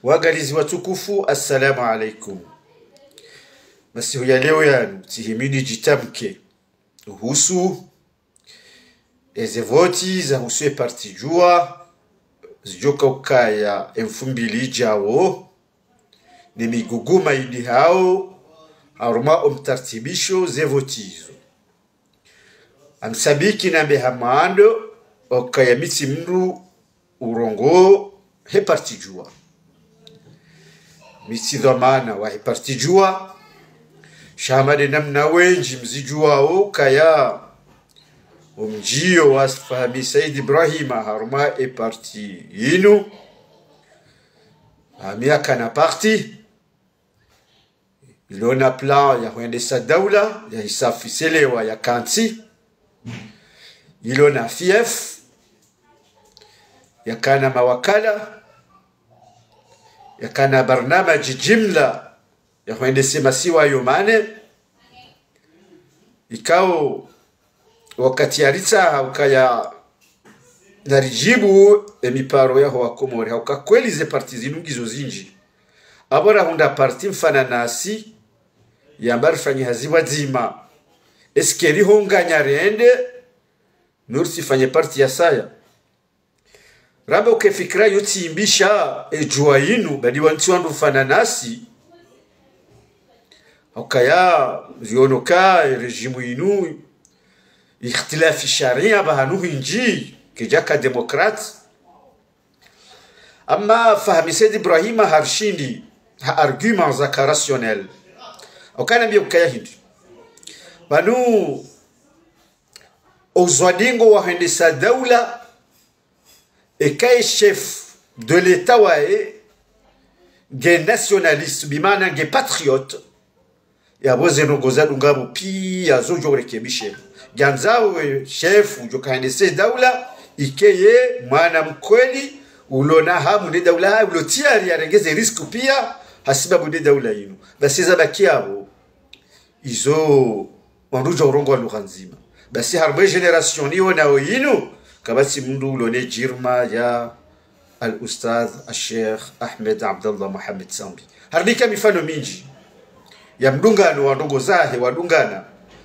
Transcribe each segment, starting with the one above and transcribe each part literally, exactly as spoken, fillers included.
Waangalizi watukufu, assalamu alaikum. Masihu ya leo yanu, tsihimi nidjitamke uhusu eze voti zahusu e parti Juwa, zidjoka ukaya e mfumbili idjao, ne miguguma idihao, harumwa o mtartibisho ze voti izo. Amsabiki nambe ha mwando, okaya mi tsi mndru urongoa he parti Juwa. Mi tsi dhwamana wa he parti Juwa. Sha hama nde namna wendji mzidjuwao ukaya o mdjio wa Fahmi Said Ibrahima harumwa e parti inu, hami yakana parti, ilo na plan ya hwendesa daula, ya hisa fiselewa ya kantsi, ilo na fief, yakana mawakala, yakana barnamaji jimla ya hwendese masiwa yo mane. Ikao wakati yaritsaha ukaya naridjibu e miparo yaho wa Komori, hauka kweli ze parti zinu ngizo zindji. Apvo rahundra parti mfano nasi, yamba rifanye hazi pvwadzima. Est-ce que rihonganya rende, no ritsifanye parti ya saya? Ramba uke fikira yo tsi mbi sha e Juwa inu, badi wantsi wandru mfano nasi, hukaya zionoka e régime inu, ikhtilafi sharia pvahanu hindji, kedjaka démocrate. Amma Fahmi Said Ibrahima harishindi, ha arguments zaka rationnels. Hukana mbi ukaya hindri. Pvanu, o uzwadingo wa hwendesa daula, eka e chef de l'État waye, nge nationaliste, bimaana nge patriote, yapvo ze ndrongoo zadunga pvo piya zo djo rekebishe. Ngandzao e chef udjo ka hwendese daula, ike ye mwana mkweli, ulo na hamu ne daula, ulo tayari yarenge ze risque piya, hasibabu ne daula inu. Basi zabaki yapvo, izo wandru dja urongoa lugha ndzima. Basi harumwa e génération niyo nayo inu, kapvatsi mndru ulo ne jirma ya al-Ustadh al-Sheikh Ahmed Abdallah Mohamed Sambi. Harumwa ika mifano mindji ya mdungano wa ndrongoo zahe wadungana,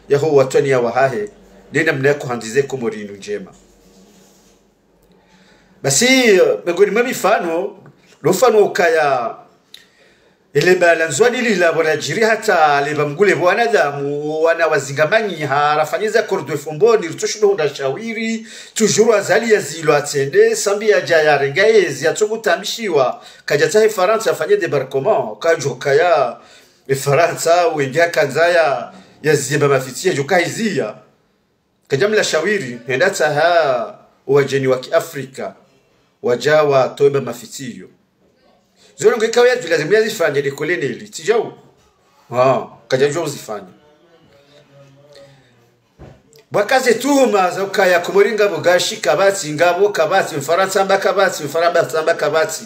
yaho watwaniya wahahe, ne namna ya kuhandzize Komori inu ndjema. Basi, eh, mengoni mwa mifano, lo mfano ukaya, ele bala Ndzuwani lila pvo ladjiri hata leba mgule pvo wanadamu, wana wazingamanyiha, rafanya ze accord de Fomboni, ritsoshindo hundra shawiri, toujours Azali yazilwa atsende, Sambi yadja yarenga yezi, yatsongo tambishiwa, kadja tsaha e Farantsa afanye débarquement, kadjo kaya e Farantsa, wenge akandzaya, yaziye mba mafitsi, yadjo kahiziya. Kadja mla shawiri, henda tsaha wadjeni wa kiafrika, wadja watowe mba mafitsi iyo. Zo ndrongoo ikao yadjula zimwe yazifanye de colonel, tsi djau. Ah, kadja djo uzifanya. Pvwaka ze tuhuma za ukaya Komori ngapvo gashi kapvatsi, ngapvo kapvatsi, Mfarantsa amba kapvatsi, Mfarantsa amba kapvatsi.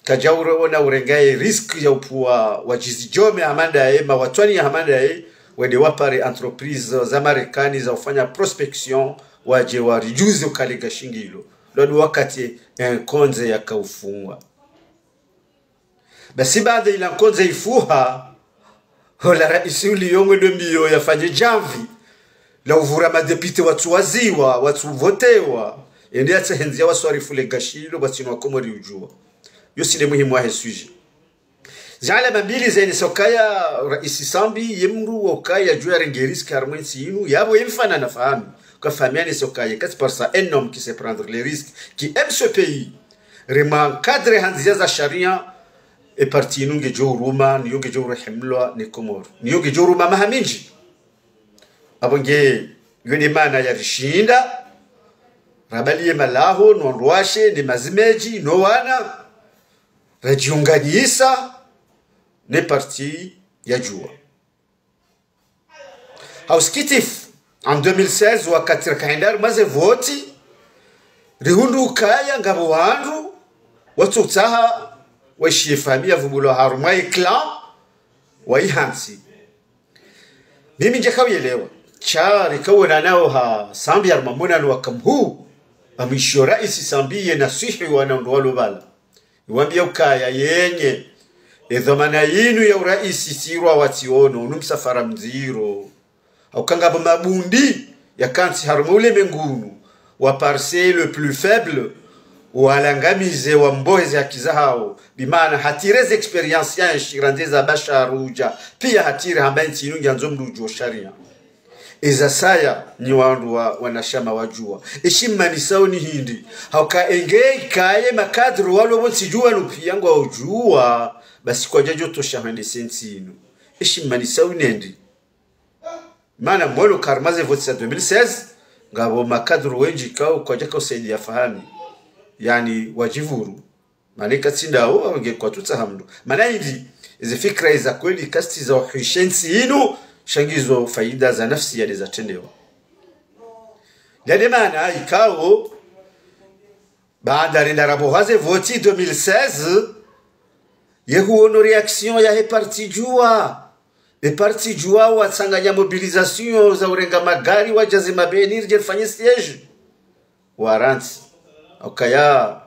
Kadja uro ona urenga e risque ya upvuwa wadjizi djome hama ndaye, mawatwaniya hama ndaye, wende wapare entreprise za Marekani za ufanya prospection, wadje waridjuze ukaya le gashi ngilo. Ndo wakati e nkondze yaka ufungwa. Basi baada ila nkondze ifuha, hola raisi uliyo ngwendo mbiyo yafanye djamvi la uvura madepite watsu waziwa, watsu votewa, yende yatsahe ndziya waswarifu le gashi lilo pvwatsina wa Komori udjuwa. Yo tsi nde muhimu wahe sujet. Ze alama mbili zene sokaya raisi Sambi, ye mndru wokaya djuwa yarenge risque harumwa entsi inu, yapvo ye mfano na Fahmi. Ka Fahmi ane sokaya, kasi par ça un homme qui sait prendre les risques, qui aime ce pays, rema encadré ha ndziya za sharia, e parti inu ngedjo uruma, niyo ngedjo urehemlwa ne Komori. Niyo ngedjo uruma maha mindji. Apvo nge, yo nde maana yarishinda, rabaliye malaho, no wandru washe, ne mazimedji, no wana, radjiunganyisa, ne parti ya Juwa. Ha usikitifu, en deux mille seize, wakati raka henda harumwa ze voti, rihundru ukaya ngapvo wandru, watsu utsaha, waishiye Fahmi yavubulwa harumwa e clan, waihantsi. Mimi ndjaka uyelewa, sha rika wonana nawo ha Sambi harumwa monano waka mhuu, amwishiyo raisi Sambi ye nasihi wana ndo walo pvala. Niwambia ukaya yenye, edhwamana yinu ya uraisi sirwa watsiono, unu msafara mdziro. Hauka ngapvo mabundi yakantsi harumwa ulemengu unu, wa parse le plus faible, walangamize, wambohe ze haki zahao, bimaana hatire ze expérience ya nshi randzi za Bashar udja, pia hatire hamba entsi inu ngiyandzo mndru udjuwa sharia. Eza saya ni wandru wa, wanashama wadjuwa. Eshi mmanisao ni hindri, hauka enge ikaye makadru walo pvo ntsi djuwa no pia ngwaudjuwa, basi kwadjadjo tosha hwendese ntsi inu. Eshi mmanisao ni hindri. Mana mwono harumwa ze vote za deux mille seize, ngapvo makadru wendji kao kwadjaka usaidia Fahami. Yaani wadjivuru. Mana ikatsi ndawo, awo nge kwatsutsaha mndru. Mana hindri, ezi fikira eza kweli kazitsi za uhwishe ntsi inu, sha ngizo faida za nafsi yade zatrendewa. Yade mana ikao, baanda renda raboha ze vote deux mille seize, ye huono réaction yahe parti Juwa. E parti Juwa watsanganya mobilisation za urenga magari wadjaze mabeni ridje rifanye siège. Warantsi. Ukaya,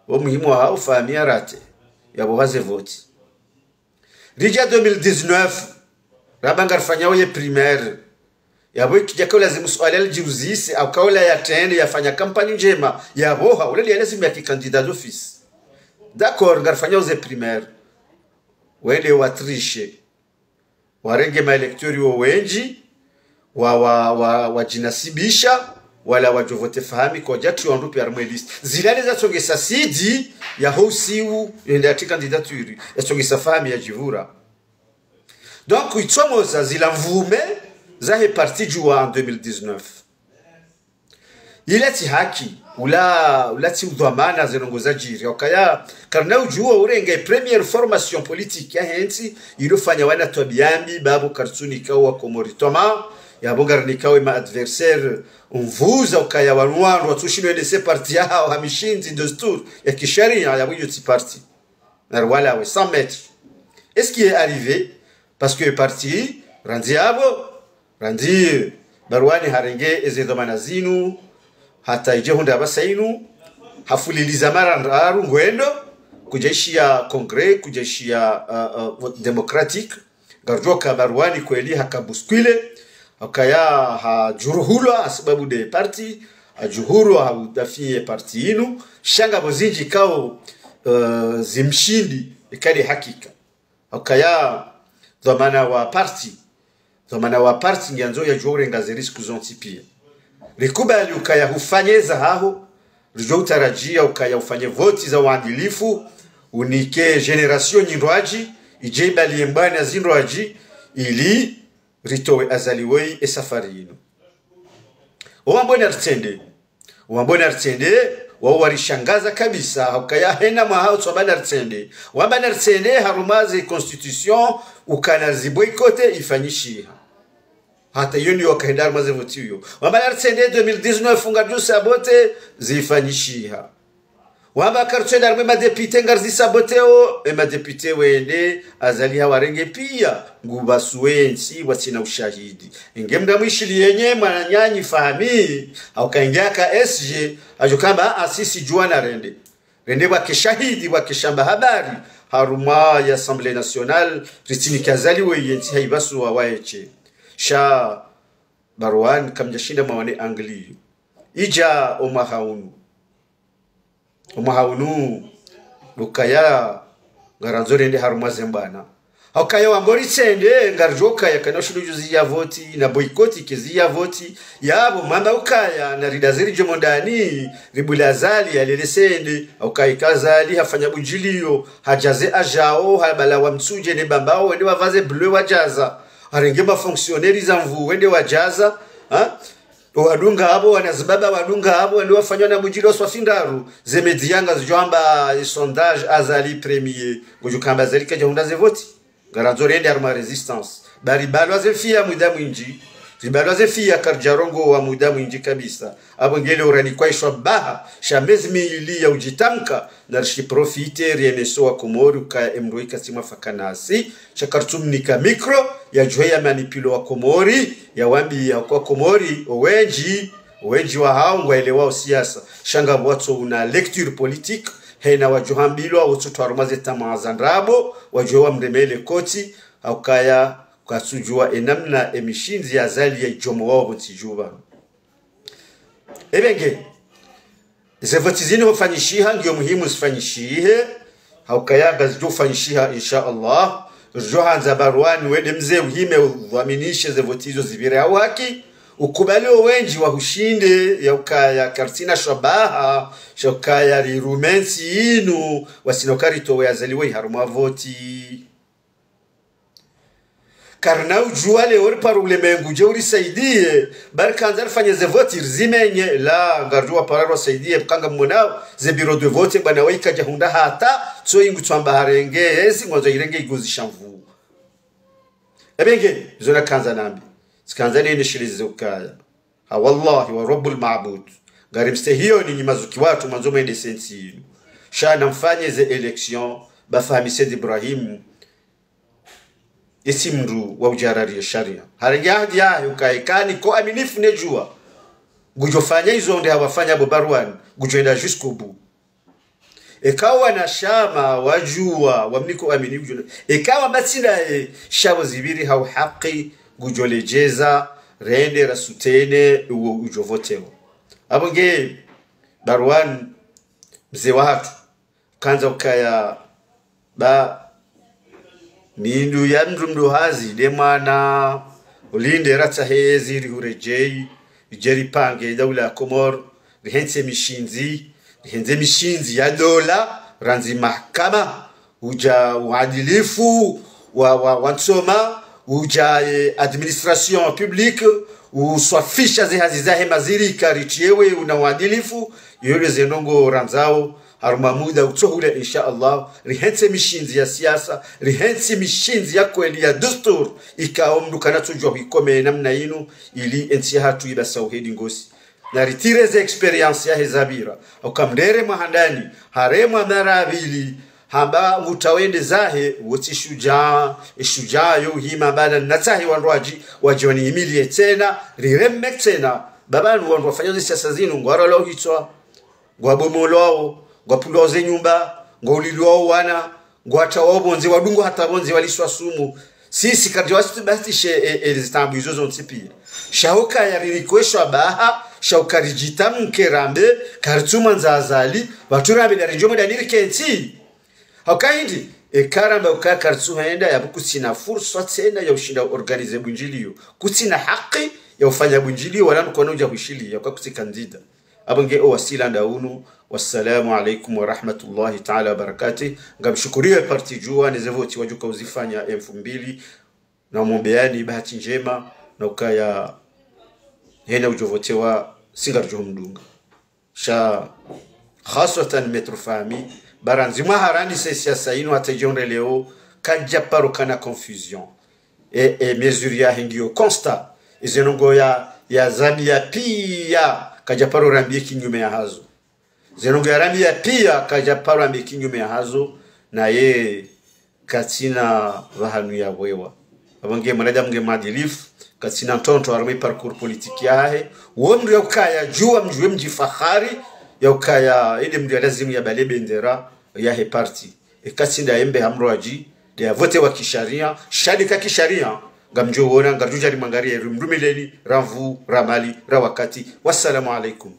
wo muhimu wahawo Fahami yarate, yaboha ze vote. Ridja deux mille dix-neuf, ramba ngarifanyao ye primaire. Yapvo ikidjaka ulazimu suala lidjiuzise, hauka ula yatrende, yafanya kampanyi ndjema, yaboha, ula ndiye lazimu yake candidat d'office. D'accord, ngarifanyao ze primaire. Wende watriche. Warenge ma électeurs wo wendji, wa, wa, wa, wadjinasibisha, wala wadjo vote Fahami kwadjatsi wandru pia harumwa liste. Zilale zatsongesa Sidi, yaho usiu, yende yatrie candidature, yatsongesa Fahami yadjivura. Donc, itsomoza zila mvume zahe parti Juwa en deux mille dix-neuf. Ila tsi haki, ula, ula tsi udhwamana ze ndrongoo zadjiri. Ukaya, karina udjuwa urenge première formation politique yahe ntsi, ilofanya wana twabiya mbi, bapvo karitsunika wa Komori twamaa, yapvo ngarinikao ema adversaires mvuza ukaya wanu wandru watsushindwa wendese parti yahawo ha mishindzi desturi ya kisharia, yapvo iyo tsi parti. Nari wala we cent mètres. Et ce qui est arrivé, parce que parti, randzi yapvo, randzi Barwani harenge eze dhwamana zinu, hata idje hundra apvasa inu, hafuliliza mara ndraru ngwendo, kudjaishiya congrès, kudjaishiya, uh, uh, vote démocratique, ngaridjuwa uka Barwani kweli haka bousculé, ukaya hadjuruhulwa, ha sababu de parti, hadjuhulwa, ha udafiye parti inu, sha ngapvo zindji kao, uh, zimshindi, ikade hakika. Ukaya dhwamana wa parti, dhwamana wa parti ngiyandzo yadjuwa urenga ze risques zontsi pia. Rikubali ukaya hufanye zahaho, ridjo utarajia ukaya ufanye vote za uadilifu, unike génération nyindrwadji, idje ibaliye mbwana zindrwadji, ili ritowe Azali woyi e safari inu. Owambao naritsende. Owambao naritsende, wawo warishangaza kabisa, hukaya hena mwaha utsowamba naritsende. Wamba naritsende harumwa ze constitution, ukana zi boycotter ifanyishiha. Hata iyo ndiyo wakahenda harumwa ze vote iyo. Wamba naritsende deux mille dix-neuf, ngaridjo saboter, zifanyishiha. Wamba karitsuenda harumwa ema députés ngarizi saboter wo, ema députés wende, Azali hawarenge pia, ngupvasuwe ntsi watsina ushahidi. Inge mndru mwishiliye nyi mwananyanyi Fahami, hauka inge aka S G, hadjo hamba, ah, sisi djuwa narende. Rende pvwake shahidi, pvwake shamba habari, harumwa ya Assemblée nationale, ritsinike Azali woyi ye ntsi haipvasuwa waeshe. Sha Barwani kamdjashinda mwaone angle iyo. Idja omwaha unu. Omwaha unu, ukaya, ngarandzo rende harumwa ze mbwana. Hukaya wambao ritsende, ngaridjo ukaya kana ushindo djuzi ya vote, na boycott kezi ya vote, yapvo mwamba ukaya, na rida zeri djo mondani, ribule Azali, yalele sende, hukaya ika Azali, hafanya budjiliyo, hadjaze adjao, habala wa Mitsudje ne Bambao, wende wapvaze bleu wadjaza, harenge ma fonctionnaires za nvu, wende wadjaza, ha? Wadunga apvo, wanazibaba wadunga apvo, wende wafanya na budjiliyo swafi ndraru, ze médias ngazidjo hamba, e sondage Azali premier, ngodjo hamba Azali kadjahundra ze vote. Ngarandzo rende harumwa résistance. Ba ribalwa ze mfiya muda mwindji. Ribalwa ze mfiya karidjarongowa muda mwindji kabisa. Apvo ngele uranikwa ishwa baha, sha mezi mili ya udjitamka, narishi profiter, riemeso wa Komori, ukaya emndru ikatsi mwafaka nasi, sha karitsumnika micro, yadjuwe ya manipuler wa Komori, yawambiye wa Komori, owendji, owendji wahawo ngwaelewao siasa, sha ngapvo watso una lecture politique, hena wadjo hambilwa, wotsutwa harumwa ze tamaa za ndrabo, wadjo wamremele koti, haukaya, katsudjuwa enamna emishindzi ya Azali ya idjomo wao pvontsi djuba. Ebe nge, ze voti zinu hufanyishiha, ngiyo muhimu zifanyishihe, haukaya ngazidjo ufanyishiha, insha Allah. Ridjo handza Barwani wende mze uhime udhwaminishe ze voti izo zipvire hau haki, ukubali owendji wahushinde, yaukaya karitsina shabaha, shaukaya rirume ntsi inu, wasina ukaritowe Azali we harumwa voti. Karina udjuwa leo riparo ulemengu udje urisaidiye, bari kandza rifanye ze voti rizimenye, la, ngaridjo wapara rwasaidiye, pvanga mmonao, ze bureau de vote, bwana waika djahundra hata, tso ingu tsamba harenge, ezi ngwandzo irenge igozi shamvu. Ebe nge, izo nakandza nambe. Tsikandza nene shilize ukaya. Ha wallahi wa rabbul maabud. Ngarimstehiyoni nyi mazuki watru mwandzo mwendese ntsi inu. Sha namfanye ze élection, ba Fahmi Said Ibrahim. Esi mndru wa udjarari ya sharia. Harenge ahadi yahe ukaya eka niko aminifu nedjuwa, ngudjofanya izo nde hawafanya bo Barwani, ngudjoenda jusqu'au bout. Eka wanashama wadjuwa, wamniko amini udjuna. Eka wamba tsi ndaye, sha pvo zipviri hau haki, ngudjoledjeza, rende rasutene, uwo udjovotewa. Apvo nge, Barwani, mze wahatru, kandza ukaya ba mindru ya mndru mndru hazi, nde mwana, ulinde ratsahe ezi rihuredjeyi, ridje ripange daula ya Komori, rihentse mishindzi, rihentse mishindzi ya dola, randzi mahakama, udja uadilifu wa, wa, wa ntsoma, udja, eh, administration publique, uswafisha ze hazi zahe mazirika, ritriyewe una uadilifu, iyo nde ze ndrongoo randzao, harumwa muda utsohule, insha Allah, rihentse mishindzi ya siasa, rihentse mishindzi ya kweli ya dusturi, ikao mndru kanatsodjuwa huikome namna inu, ili entsi yahatru ibasa uhedi ngosi. Na ritire ze expérience yahe zapvira. Uka mndru haremwa handani, haremwa mara ya pvili, hamba ngutsaho ende zahe, wotsi shujaa, eshujaa yo uhima bala natsahe wandru wadji, wadji wanihimiliye tsena, rireme tsena, ba pvanu wandru wafanyao ze siasa zinu, ngwarolwao hitswa, ngwabomolwao, ngwapvulwao ze nyumba, ngwaulilwao wana, ngwatrawao pvondze, wadungwa hata pvondze, waliswa sumu. Sisi karidja wasi-, basishe, e, e, zitaabu izo zontsi piya. Sha hukaya ririkweshwa baha, sha uka ridjitamke rambe, karitsumwandza Azali, pvatsu rambe nda ridjo mwendani rikentsi. Hauka hindri, eka ramba uka karitsuhenda, yapvo kutsina furswa tsena ya ushinda uorganize bundjiliyo. Kutsina haki ya ufanya bundjiliyo, wala nkono udja hushiliya, uka kutsi kandida. Apvo nge owasila nda unu. Wassalamu alaikum warahmatullahi taala wabarakatuh. Ngamshukuriyo parti Juwa ne ze voti wadjuka uzifanya elfu mbili. Na umombeani bahati ndjema, na ukaya hena udjovotewa si ngaridjo humdunga. Sha, khaswatan Maître Fahmi, ba randzi mwaha randisa e siasa inu hata idjo ndre leo, kadja paro kana confusion. E, e mesure yahe ngiyo constat. Eze ndrongoo ya, ya Azali ya piya, kadja paro rambiye kinyume yahazo. Ze ndrongoo ya Azali ya piya, kadja paro rambiye kinyume yahazo, naye katsina pvahanu ya pvwewa. Apvo nge mwanadamu nge mwadilifu, katsina ntrondro harumwa e parcours politique yahahe. Wo mndru ya ukaya Juwa mdjuwe mdjifahari, ya ukaya ende mndru ya lazimu ya bale bendera yahe parti. E katsi nda yembe hamrwadji, nde ya votewa kisharia, sha ndika kisharia, ngamdjo wona, ngaridjo dja rimwangariye, rimrumileni, ra nvu, ra mali, ra wakati. Wassalamu alaikum.